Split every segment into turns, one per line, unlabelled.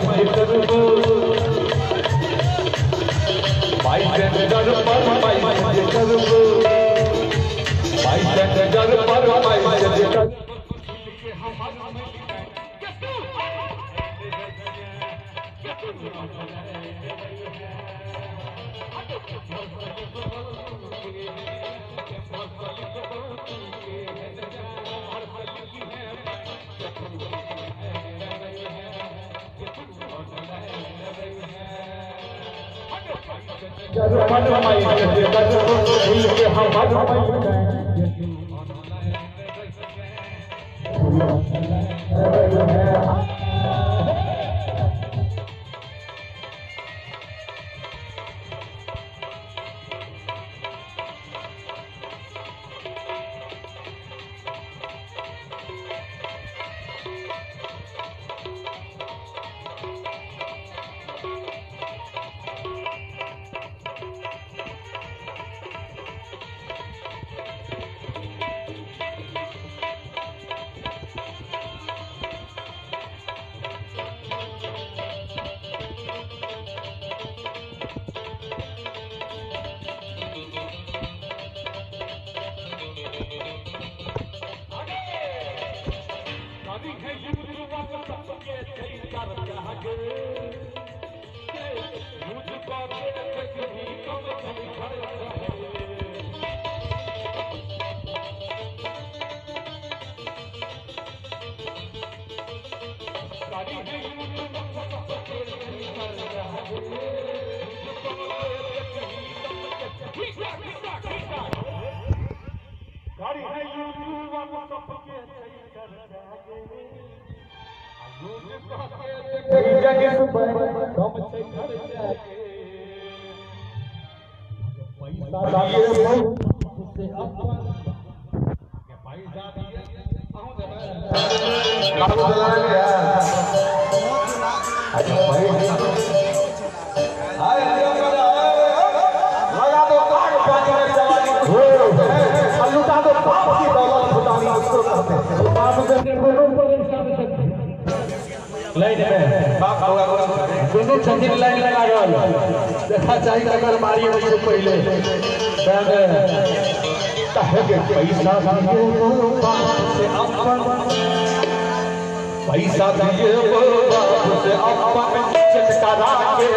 माई करबो पैसेंजर पर माई करबो पैसेंजर पर माई करबो
लाइन में दोनों छथिन लाइन में लागल देखा चाहिए अगर मारी हो से पहले
पैसा दिए बाप से अपन पैसा दिए बाप से अपन चटकारा के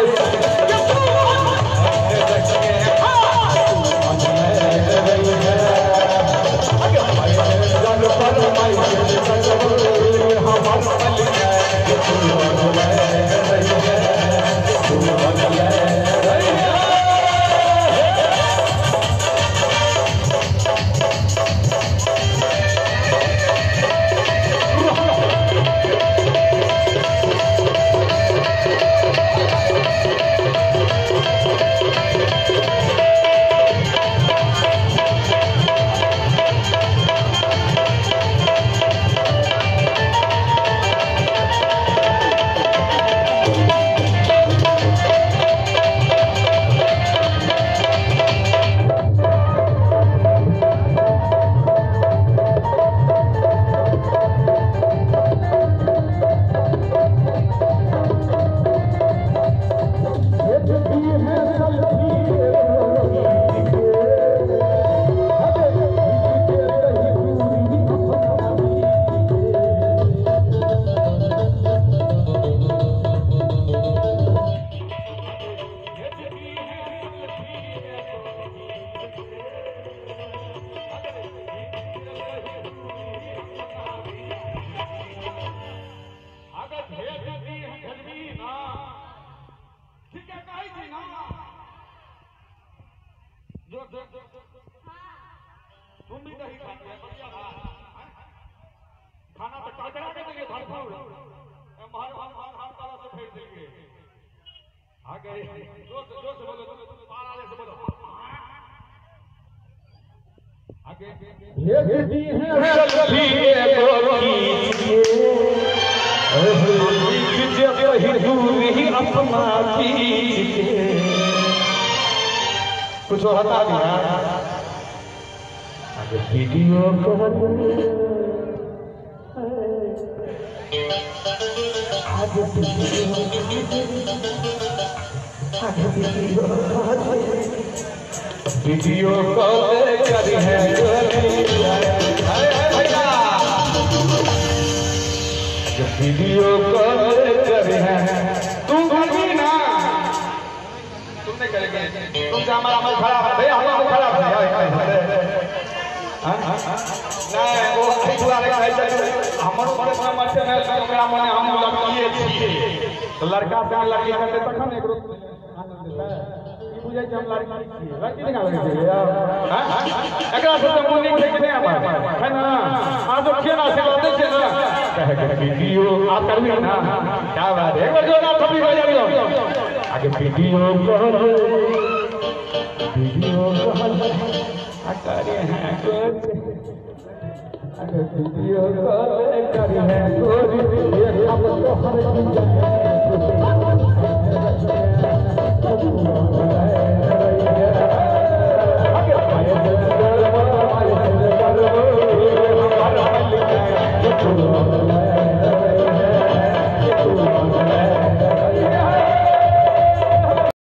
तुम भी नहीं खाते हैं बढ़िया खाना तो टकरा के देंगे भरपूर हर हर हर हर तरह से फेंक देंगे। आगे जोर से बोलो, पारा से बोलो। आगे
भेजती है सभी अपना कुछ हटा दिया वीडियो कॉल। आज वीडियो कॉल करी है अरे भैया जब वीडियो कॉल करी है तू करबी ना तुमने करेंगे तुमसे हमारा मन खराब है भैया हमारा खराब है नहीं वो एहि दुआरे कहै छै हमरो प्रश्न मत छै ओकरा मने हम लड़कीए छियै तो लड़का से लड़की करते तखन एकरो आनंद देतै ई बुझै छै हम लड़की छियै लड़की देखा लगै छै हां एकरा से त मुन्नी ठीक नै आबै है ना आ जो खेना से दै छै ना कहे के वीडियो आप करबी ना क्या बात है एक बार जोरदार थप्पड़ी बजा दियो आगे वीडियो कॉल करे हैं वीडियो कॉल करे हैं गोरी ये हम तो हर